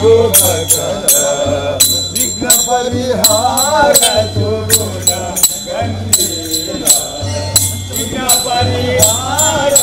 ಶುಭಕರ ವಿಘ್ನ ಪರಿಹಾರ ಸುಗುಣ ಗಂಭೀರ ವಿಘ್ನ ಪರಿಹಾರ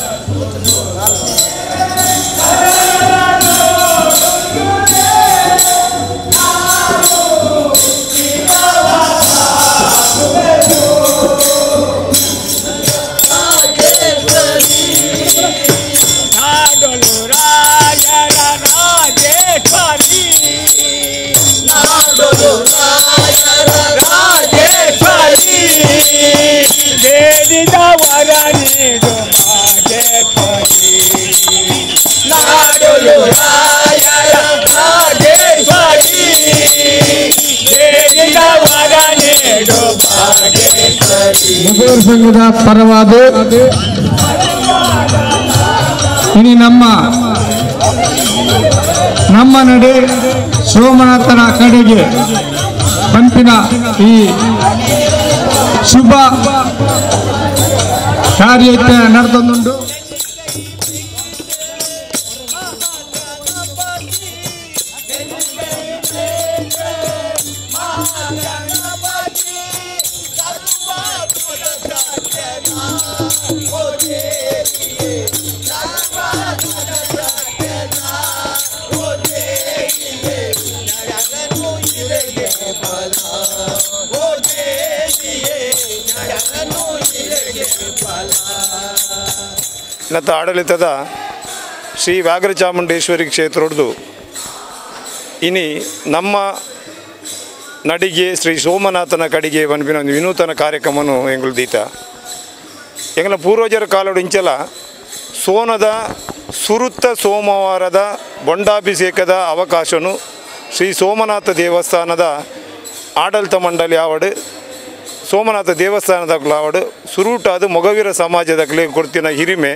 ಮುಗುಳೂರು ಸಂಘದ ಪರವಾದ ಇನಿ ನಮ್ಮ ನಮ್ಮ ನಡೆ ಸೋಮನಾಥನ ಕಡೆಗೆ ಪಂಪಿನ ಈ ಶುಭ ಕಾರ್ಯಕ್ಕೆ ನಡೆದೊಂದುಂಟು. ನತ್ತ ಆಡಳಿತದ ಶ್ರೀ ವ್ಯಾಘ್ರಚಾಮುಂಡೇಶ್ವರಿ ಕ್ಷೇತ್ರದ್ದು ಇನಿ ನಮ್ಮ ನಡಿಗೆ ಶ್ರೀ ಸೋಮನಾಥನ ಕಡೆಗೆ ಪನ್ಪಿನ ಒಂದು ವಿನೂತನ ಕಾರ್ಯಕ್ರಮನು ಎಂಗುಲು ದೀತ. ಎಂಗಲ ಪೂರ್ವಜರ ಕಾಲಡು ಇಂಚಲ ಸೋನದ ಸುರುತ್ತ ಸೋಮವಾರದ ಬೊಂಡಾಭಿಷೇಕದ ಅವಕಾಶನು ಶ್ರೀ ಸೋಮನಾಥ ದೇವಸ್ಥಾನದ ಆಡಳಿತ ಮಂಡಳಿ ಆವಡು ಸೋಮನಾಥ ದೇವಸ್ಥಾನದ ಆವಡು ಸುರೂಟಾದ ಮೊಗವೀರ ಸಮಾಜದ ಕೊಡ್ತಿನ ಹಿರಿಮೆ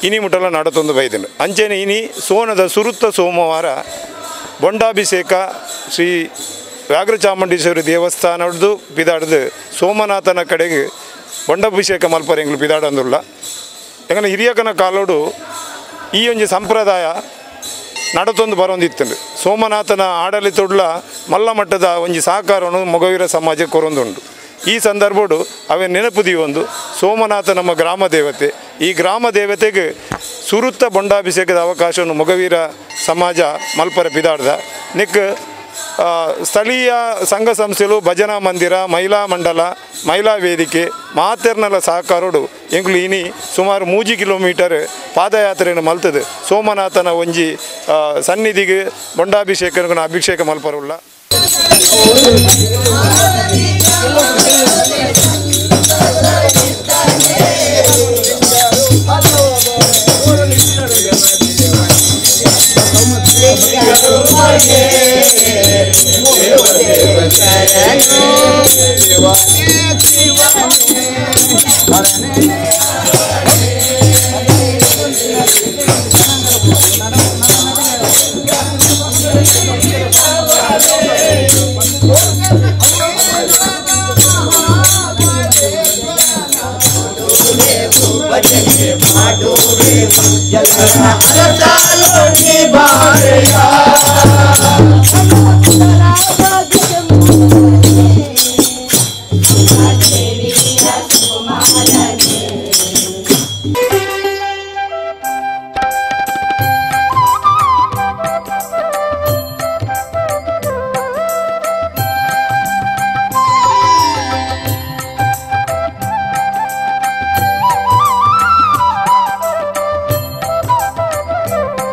ಇನಿ ಮುಟ್ಟಲ ನಡತೊಂದು ಬೈದನು. ಅಂಚೆನೆ ಇನಿ ಸೋನದ ಸುರುತ್ತ ಸೋಮವಾರ ಬೊಂಡಾಭಿಷೇಕ ಶ್ರೀ ವ್ಯಾಘ್ರಚಾಮುಂಡೇಶ್ವರಿ ದೇವಸ್ಥಾನದ್ದು ಪಿದಾಡ್ದು ಸೋಮನಾಥನ ಕಡೆಗೆ ಬೊಂಡಾಭಿಷೇಕ ಮಲ್ಪರೆ ಎಂಗ್ಲು ಪಿದಾಡಂದುಲ್ಲ. ಯಾಕಂದರೆ ಹಿರಿಯಕನ ಕಾಲೋಡು ಈ ಒಂಜಿ ಸಂಪ್ರದಾಯ ನಡತೊಂದು ಬರೋಂದಿತ್ತು. ಸೋಮನಾಥನ ಆಡಳಿತುಡ್ಲ ಮಲ್ಲ ಮಟ್ಟದ ಒಂಜಿ ಸಹಕಾರವನ್ನು ಮೊಗವೀರ ಸಮಾಜ ಕೊರೊಂದುಂಡು. ಈ ಸಂದರ್ಭಡು ಅವೇ ನೆನಪು ದೀವೊಂದು ಸೋಮನಾಥ ನಮ್ಮ ಗ್ರಾಮ ದೇವತೆ. ಈ ಗ್ರಾಮ ದೇವತೆಗೆ ಸುರುತ್ತ ಬೊಂಡಾಭಿಷೇಕದ ಅವಕಾಶವನ್ನು ಮೊಗವೀರ ಸಮಾಜ ಮಲ್ಪರ ಪಿದಾಡ್ದ. ನಿಕ್ ಸ್ಥಳೀಯ ಸಂಘ ಸಂಸ್ಥೆಗಳು, ಭಜನಾ ಮಂದಿರ, ಮಹಿಳಾ ಮಂಡಲ, ಮಹಿಳಾ ವೇದಿಕೆ ಮಾತೆರ್ನಲ ಸಹಕಾರೋಡು ಎಂಕ್ಲು ಇನಿ ಸುಮಾರು 3 ಕಿಲೋಮೀಟರ್ ಪಾದಯಾತ್ರೆಯನ್ನು ಮಲ್ತದೆ ಸೋಮನಾಥನ ಒಂಜಿ ಸನ್ನಿಧಿಗೆ ಬೊಂಡಾಭಿಷೇಕ ಅಭಿಷೇಕ ಮಲ್ಪರುಲ್ಲ. Thank you.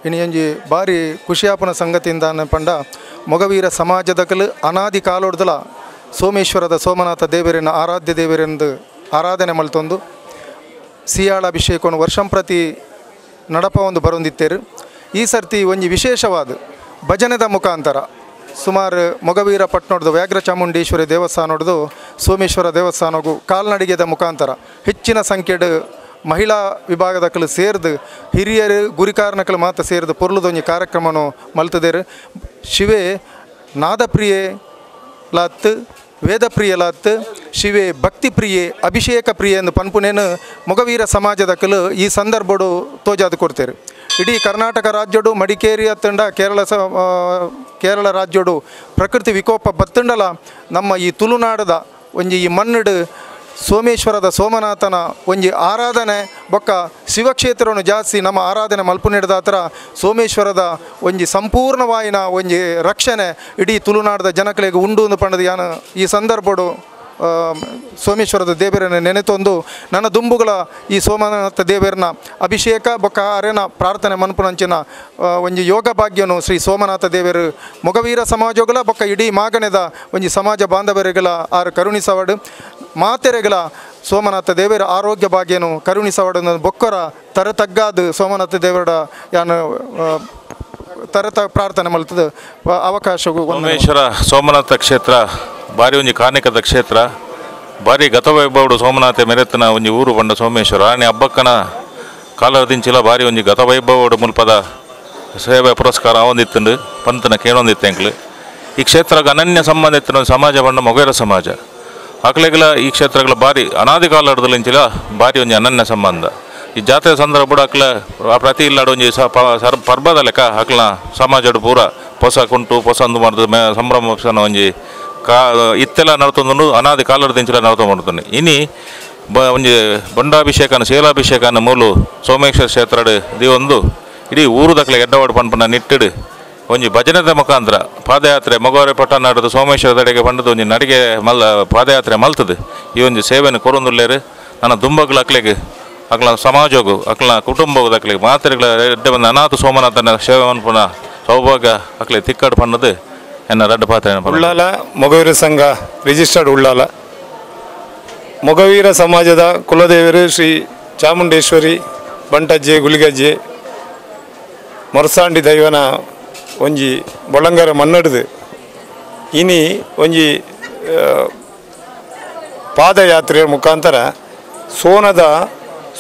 ಇನಿ ಒಂಜಿ ಭಾರಿ ಖುಷಿಯಾಪನ ಸಂಗತಿಯಿಂದ ಪಂಡ ಮೊಗವೀರ ಸಮಾಜದಕಲು ಅನಾದಿ ಕಾಲೊಡ್ದಲ ಸೋಮೇಶ್ವರದ ಸೋಮನಾಥ ದೇವರನ್ನ ಆರಾಧ್ಯ ದೇವರೆಂದು ಆರಾಧನೆ ಮಲ್ತೊಂದು ಸಿಯಾಳ ಅಭಿಷೇಕವನ್ನು ವರ್ಷಂಪ್ರತಿ ನಡಪ ಒಂದು ಬರೊಂದಿತ್ತೇರು. ಈ ಸರ್ತಿ ಒಂಜಿ ವಿಶೇಷವಾದ ಭಜನೆದ ಮುಖಾಂತರ ಸುಮಾರು ಮೊಗವೀರ ಪಟ್ಟಣದ ವ್ಯಾಘ್ರ ಚಾಮುಂಡೇಶ್ವರಿ ದೇವಸ್ಥಾನದ ಸೋಮೇಶ್ವರ ದೇವಸ್ಥಾನಗೂ ಕಾಲ್ನಡಿಗೆದ ಮುಖಾಂತರ ಹೆಚ್ಚಿನ ಸಂಖ್ಯೆಡು ಮಹಿಳಾ ವಿಭಾಗದಕಲು ಸೇರಿದು ಹಿರಿಯರು ಗುರಿಕಾರನಕಲು ಮಾತ್ರ ಸೇರಿದು ಪೊರ್ಲುದೊಂಜಿ ಕಾರ್ಯಕ್ರಮನು ಮಲ್ತದೇರು. ಶಿವೆ ನಾದಪ್ರಿಯೆ ಲಾತ್ ವೇದಪ್ರಿಯ ಲಾತ್ ಶಿವೆ ಭಕ್ತಿಪ್ರಿಯೆ ಅಭಿಷೇಕ ಪ್ರಿಯೆ ಎಂದು ಪನ್ಪುನೇನು ಮೊಗವೀರ ಸಮಾಜದಕಲು ಈ ಸಂದರ್ಭಡು ತೋಜಾದು ಕೊಡ್ತೇರು. ಇಡೀ ಕರ್ನಾಟಕ ರಾಜ್ಯಡು ಮಡಿಕೇರಿ ಅತ್ತಂಡ ಕೇರಳ ರಾಜ್ಯಡು ಪ್ರಕೃತಿ ವಿಕೋಪ ಬತ್ತಂಡಲ ನಮ್ಮ ಈ ತುಳುನಾಡದ ಒಂಜಿ ಈ ಮಣ್ಣಡು ಸೋಮೇಶ್ವರದ ಸೋಮನಾಥನ ಒಂಜಿ ಆರಾಧನೆ ಬೊಕ್ಕ ಶಿವಕ್ಷೇತ್ರವನ್ನು ಜಾಸ್ತಿ ನಮ್ಮ ಆರಾಧನೆ ಮಲ್ಪುನೆಡ್ದಾತ್ರ ಸೋಮೇಶ್ವರದ ಒಂಜಿ ಸಂಪೂರ್ಣವಾಯಿನ ಒಂಜಿ ರಕ್ಷಣೆ ಇಡೀ ತುಳುನಾಡದ ಜನಕಳಿಗೆ ಉಂಡು ಒಂದು ಪಂಡದ ಯಾನು ಈ ಸಂದರ್ಭಡು ಸೋಮೇಶ್ವರದ ದೇವರನ್ನ ನೆನೆತೊಂದು ನನ್ನ ದುಂಬುಗಳ ಈ ಸೋಮನಾಥ ದೇವರನ್ನ ಅಭಿಷೇಕ ಬೊಕ್ಕ ಅರೇನ ಪ್ರಾರ್ಥನೆ ಮನ್ಪುನಂಚಿನ ಒಂಜಿ ಯೋಗ ಭಾಗ್ಯನು ಶ್ರೀ ಸೋಮನಾಥ ದೇವರು ಮೊಗವೀರ ಸಮಾಜಗಳ ಬೊಕ್ಕ ಇಡೀ ಮಾಗಣೆದ ಒಂಜಿ ಸಮಾಜ ಬಾಂಧವರಿಗಳ ಆರು ಕರುಣಿಸವಡು ಮಾತೆರೆಗಳ ಸೋಮನಾಥ ದೇವರ ಆರೋಗ್ಯ ಭಾಗ್ಯನು ಕರುಣಿಸವಡು ಬೊಕ್ಕರ ತರತಗ್ಗಾದು ಸೋಮನಾಥ ದೇವರ ಯಾನು ತರತ ಪ್ರಾರ್ಥನೆ ಮಲ್ತದ ಅವಕಾಶವು. ಸೋಮೇಶ್ವರ ಸೋಮನಾಥ ಕ್ಷೇತ್ರ ಭಾರಿ ಒಂಜಿ ಕಾರ್ಣಿಕದ ಕ್ಷೇತ್ರ, ಭಾರಿ ಗತವೈಭವಡು ಸೋಮನಾಥ ಮೆರೆತನ ಒಂಜಿ ಊರು ಪಂಡ ಸೋಮೇಶ್ವರ ಆನೆ ಹಬ್ಬಕ್ಕನ ಕಾಲದಿಂಚಿಲ ಭಾರಿ ಒಂಜಿ ಗತವೈಭವಡು ಮುಲ್ಪದ ಸೇವೆ ಪುರಸ್ಕಾರ ಆವೊಂದಿತ್ತುಂಡು ಪಂತನ ಕೇಳೊಂದಿತ್ತು ಎಂಕ್ಲು. ಈ ಕ್ಷೇತ್ರಕ್ಕೆ ಅನನ್ಯ ಸಂಬಂಧ ಇತ್ತಿನ ಸಮಾಜ ಪಂಡ ಮೊಗೇರ ಸಮಾಜ ಅಕ್ಲೆಗಳ ಈ ಕ್ಷೇತ್ರಗಳ ಭಾರಿ ಅನಾದಿ ಕಾಲದಿಂಚಿಲ ಭಾರಿ ಒಂಜಿ ಅನನ್ಯ ಸಂಬಂಧ. ಈ ಜಾತ್ರೆ ಸಂದರ್ಭ ಅಕ್ಲ ಪ್ರತಿ ಇಲ್ಲಾಡು ಒಂಜಿ ಪರ್ಬದ ಲೆಕ್ಕ ಅಕ್ಲ ಸಮಾಜಡು ಪೂರ ಪೊಸ ಕುಂಟು ಪೊಸಂದು ಮಾಡಿದ ಸಂಭ್ರಮ ಒಂಜಿ ಕಾ ಇತ್ತೆಲ್ಲ ನಡ್ತೊಂದು ಅನಾದಿ ಕಾಲದಿಂಚಿಲ ನಡ್ತೊಂದು ಮಾಡ್ತಾನೆ. ಇನಿ ಒಂಜಿ ಬೊಂಡಾಭಿಷೇಕನ ಶೀಲಾಭಿಷೇಕನ ಮೂಲು ಸೋಮೇಶ್ವರ ಕ್ಷೇತ್ರಡು ದಿವೊಂದು ಇಡೀ ಊರುದಕ್ಲೆ ಎಡ್ಡವಾಡು ಪನ್ಪನ ನಿಟ್ಟಿಡು ಒಂಜಿ ಭಜನೆದ ಮುಖಾಂತರ ಪಾದಯಾತ್ರೆ ಮೊಗವರೆ ಪಟ್ಟಣದ ಸೋಮೇಶ್ವರದಡೆಗೆ ಪಂಡದ ಒಂಜಿ ನಡಿಗೆ ಮಲ್ಲ ಪಾದಯಾತ್ರೆ ಮಲ್ತದೆ ಈ ಒಂಜಿ ಸೇವೆಯನ್ನು ಕೊರೊಂದುಲ್ಲೇರು. ನನ್ನ ದುಂಬಗ್ಲ ಅಕ್ಲೆಗೆ ಅಕ್ಲ ಸಮಾಜಗು ಅಕ್ಲ ಕುಟುಂಬದ ಅಕ್ಲೆಗೆ ಮಾತ್ರೆಗಳ ಎಡ್ಡೆ ಬಂದ ಅನಾಥ ಸೋಮನಾಥನ ಸೇವೆ ಮನ್ಪುನ ಸೌಭಾಗ್ಯ ಅಕ್ಲೆ ತಿಕ್ಕಾಡು ಪಣ್ಣದು ಎನ್ನ ರಡ್ಡ ಪಾತ್ರ. ಉಳ್ಳಾಲ ಮೊಗವೀರ ಸಂಘ ರಿಜಿಸ್ಟರ್ಡ್ ಉಳ್ಳಾಲ ಮೊಗವೀರ ಸಮಾಜದ ಕುಲದೇವರು ಶ್ರೀ ಚಾಮುಂಡೇಶ್ವರಿ ಬಂಟಜ್ಜೆ ಗುಲಿಗಜ್ಜೆ ಮೊರಸಾಂಡಿ ದೈವನ ಒಂಜಿ ಬೊಳಂಗರ ಮನ್ನಡ್ದು ಇನಿ ಒಂಜಿ ಪಾದಯಾತ್ರೆಯ ಮುಖಾಂತರ ಸೋನದ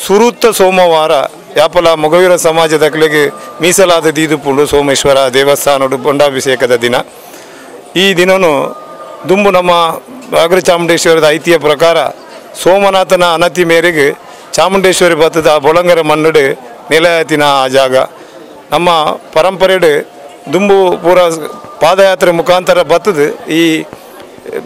ಸುರುತ್ತ ಸೋಮವಾರ ಯಾಪಲ ಮೊಗವೀರ ಸಮಾಜದ ಕಲೆಗೆ ಮೀಸಲಾದ ದೀದುಪುಂಡು ಸೋಮೇಶ್ವರ ದೇವಸ್ಥಾನಡು ಬೊಂಡಾಭಿಷೇಕದ ದಿನ. ಈ ದಿನನು ದುಂಬು ನಮ್ಮ ವ್ಯಾಘ್ರ ಚಾಮುಂಡೇಶ್ವರದ ಐತಿಹ್ಯ ಪ್ರಕಾರ ಸೋಮನಾಥನ ಅನತಿ ಮೇರೆಗೆ ಚಾಮುಂಡೇಶ್ವರಿ ಬತ್ತದ ಬೊಳಂಗರ ಮಣ್ಣಡು ನೆಲೆಯತಿನ ಆ ಜಾಗ ನಮ್ಮ ಪರಂಪರೆಡು ದುಂಬು ಪೂರ ಪಾದಯಾತ್ರೆ ಮುಖಾಂತರ ಬತ್ತದ ಈ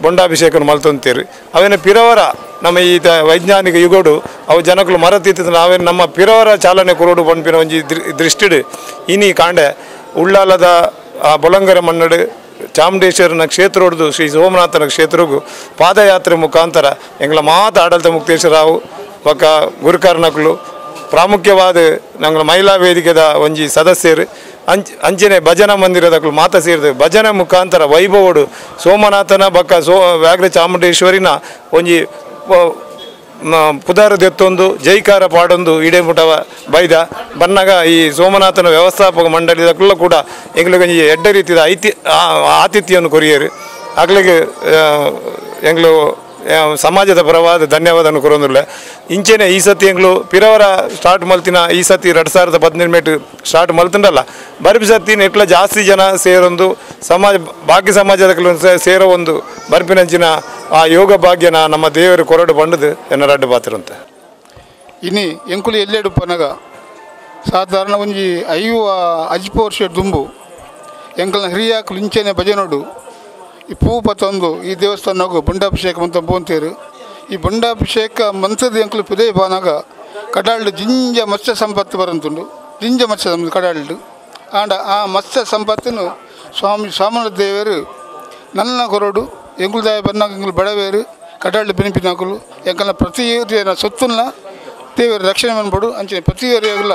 ಬೊಂಡಾಭಿಷೇಕನ ಮಲ್ತೊಂತೀರಿ. ಅವೇನ ಪಿರವರ ನಮ್ಮ ಈ ವೈಜ್ಞಾನಿಕ ಯುಗಡು ಅವು ಜನಗಳು ಮರತಿತ್ತು ನಾವೇನು ನಮ್ಮ ಪಿರವರ ಚಾಲನೆ ಕೊರೋಡು ಪನ್ಪಿನ ಒಂಜಿ ದೃಷ್ಟಿಡು ಇನಿ ಕಾಂಡೆ ಉಳ್ಳಾಲದ ಆ ಬೊಳಂಗರ ಮಣ್ಣಡು ಚಾಮುಂಡೇಶ್ವರನ ಕ್ಷೇತ್ರೊಡ್ದು ಶ್ರೀ ಸೋಮನಾಥನ ಕ್ಷೇತ್ರಗೂ ಪಾದಯಾತ್ರೆ ಮುಖಾಂತರ ಎಂಗಳ ಮಾತ ಆಡಳಿತ ಮುಕ್ತೇಶ್ವರರಾವು ಬೊಕ್ಕ ಗುರುಕಾರ್ನಕುಲು ಪ್ರಾಮುಖ್ಯವಾದ ನಂಗಳ ಮಹಿಳಾ ವೇದಿಕೆದ ಒಂಜಿ ಸದಸ್ಯರು ಅಂಚನೆ ಭಜನಾ ಮಂದಿರದಕ್ಕಲು ಮಾತ ಸೇರಿದ ಭಜನೆ ಮುಖಾಂತರ ವೈಭವಡು ಸೋಮನಾಥನ ಬೊಕ್ಕ ವ್ಯಾಘ್ರ ಚಾಮುಂಡೇಶ್ವರಿನ ಒಂಜಿ ಪುದಾರ ದೆತ್ತೊಂದು ಜೈಕಾರ ಪಾಡೊಂದು ಇಡೇಮುಟವ ಬೈದ ಬನ್ನಾಗ ಈ ಸೋಮನಾಥನ ವ್ಯವಸ್ಥಾಪಕ ಮಂಡಳಿದಕ್ಕೂ ಕೂಡ ಎಂಗ್ಳಿಗೆ ಒಂಜಿ ಎಡ್ಡೆ ರೀತಿಯ ಆತಿಥ್ಯವನ್ನು ಕೊರಿಯರು. ಅಕ್ಲೆಗ್ ಎಂಗ್ಳು ಸಮಾಜದ ಪರವಾದ ಧನ್ಯವಾದವನ್ನು ಕೊರೊಂದುಲ್ಲ. ಇಂಚೆನೆ ಈ ಸತಿ ಎಂಗ್ಳು ಪಿರವರ ಸ್ಟಾರ್ಟ್ ಮಲ್ತಿನ ಈ ಸತಿ 2018 ಸ್ಟಾರ್ಟ್ ಮಲ್ತಂಡಲ್ಲ ಬರ್ಪಿ ಸತಿ ಎಟ್ಲ ಜಾಸ್ತಿ ಜನ ಸೇರೊಂದು ಸಮಾಜ ಬಾಕಿ ಸಮಾಜದ ಸೇರೋ ಒಂದು ಬರ್ಪಿನಂಚಿನ ಆ ಯೋಗ ಭಾಗ್ಯನ ನಮ್ಮ ದೇವರು ಕೊರಡು ಬಂಡದು ಎನ್ನ ರಡ್ಡು ಪಾತ್ರ. ಇನಿ ಎಂಕುಲು ಎಲ್ಲೆಡು ಪನಗ ಸಾಧಾರಣ ಒಂಜಿ 50 ವರ್ಷ ದುಂಬು ಎಂಕಲ್ನ ಹಿರಿಯಾಕುಲು ಇಂಚೆನೆ ಭಜನೋಡು ಈ ಪೂ ಪತ್ತೊಂದು ಈ ದೇವಸ್ಥಾನಗೂ ಬೊಂಡಾಭಿಷೇಕ ಮಂತ ಪೋಂತೇರು. ಈ ಬೊಂಡಾಭಿಷೇಕ ಮಂತದ ಎಂಕುಲು ಪುದೇ ಬಾನಾಗ ಕಡಾಳ್ಡು ಜಿಂಜ ಮತ್ಸ್ಯ ಸಂಪತ್ತು ಬರಂತುಂಡು ಜಿಂಜ ಮತ್ಸ್ಯ ಸಂಪತ್ತು ಕಡಾಳ್ಡು ಆಂಡ ಆ ಮತ್ಸ್ಯ ಸಂಪತ್ತನ್ನು ಸ್ವಾಮಿ ಸೋಮನಾಥ ದೇವರು ನನ್ನ ಕೊರಡು ಎಂಕುಲು ಬನ್ನಾಗ ಎಂಕುಲು ಬಡವೇರು ಕಡಾಳ್ಡು ಬೆನಿಪಿನಾಕುಲು ಎಂಕಲ್ನ ಪ್ರತಿ ಸೊತ್ತನ್ನ ದೇವರು ರಕ್ಷಣೆ ಮನ್ಪಡು ಅಂಚನೆ ಪ್ರತಿ ಏರಿಯಾಗಲ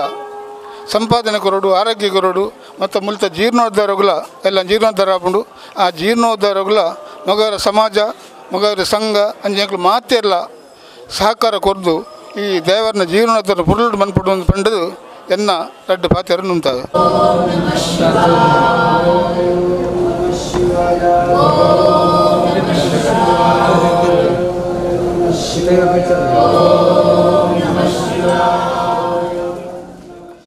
ಸಂಪಾದನೆ ಕೊರಡು ಆರೋಗ್ಯ ಕೊರಡು ಮತ್ತು ಮುಲ್ತ ಜೀರ್ಣೋದ್ಧಾರಗುಲ ಎಲ್ಲ ಜೀರ್ಣೋದ್ಧಾರ ಆಪುಂಡು ಆ ಜೀರ್ಣೋದ್ಧಾರಗುಲ ಮೊಗವರ ಸಮಾಜ ಮೊಗವರ ಸಂಘ ಅಂಚೆಂಕ್ಲು ಮಾತೆರ್ಲ ಸಹಕಾರ ಕೊರ್ದು ಈ ದೇವರನ ಜೀರ್ಣೋದ್ಧಾರ ಪುರುಳು ಮನ್ಪುಡು ಪಂಡದು ಎನ್ನ ರಡ್ಡು ಪಾತೆರ ನುಂತಾವೆ. ಓಂ ನಮಃ ಶಿವಾಯ.